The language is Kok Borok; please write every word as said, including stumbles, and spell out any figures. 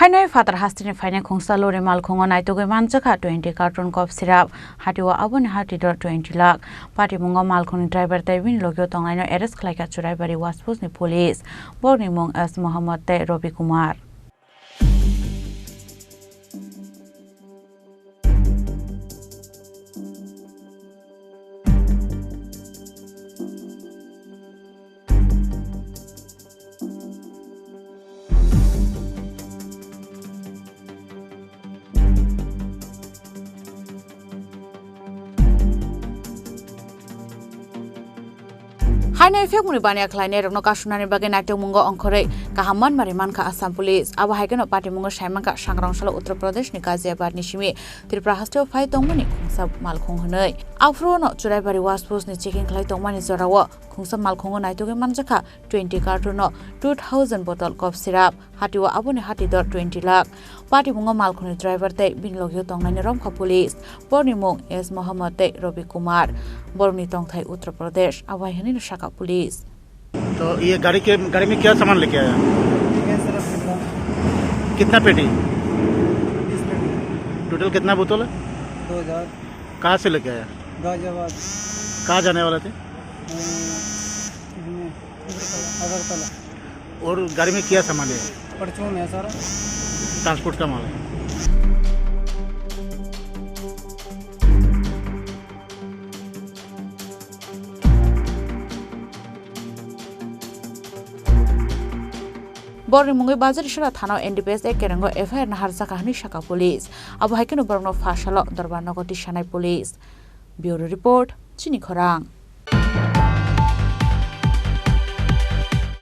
Haino phatar hasteni phainai khungsa lori malkhungo naitugwi manjakha twenty carton cough syrup, hatio aboni hati dor twenty lakh. Patimungo malkhungni driver tei bini logio tongnaino arrest khlaikha Churaibari Waspusni police. Borokni mung S Mohammad tei Robi Kumar. Haino phekmuni baniya khlainairokno kasunani bagwi naitokmungo ongkhorwi kaham manmari mankha Assam Police. Abo hai kheno patimungo saimankha Sangrong salo Uttar Pradeshni Ghaziabadni simi Tripura hasteo phai tongmani khungsa malkhung hwnwi. Aphuru no Churaibari Waspusni checking khlai tongmani jorao khungsa malkhungo naitugwi manjakha twenty carton o two thousand bottle cough syrup, hatio aboni hati dor twenty lakh. Patimungo malkhungni driver tei bini logio tongnaino romkha police. Borokni mung S Mohammad tei Robi Kumar. Borokni tongthai Uttar Pradesh, abo hai hwnwi no sakha police. तो ये गाड़ी के, गाड़ी में क्या सामान लेके आया? ये सर, सिल्वर। कितना पेटी? बीस पेटी। टोटल कितना बोतल है? दो हज़ार। कहाँ से लेके आया? गाजियाबाद। कहाँ जाने वाले थे? अ, इसमें, अगरतला। और गाड़ी में क्या सामान है? परचून है सर। ट्रांसपोर्ट का माल है। Borokni mungwi Bazar Isora thana o N D P S A kerengo F I R naharjakha hwnwi sakha police. Abo hai kheno borokno pha salo dorbar nogo tisanai police. Bureau Report, Chini Khorang.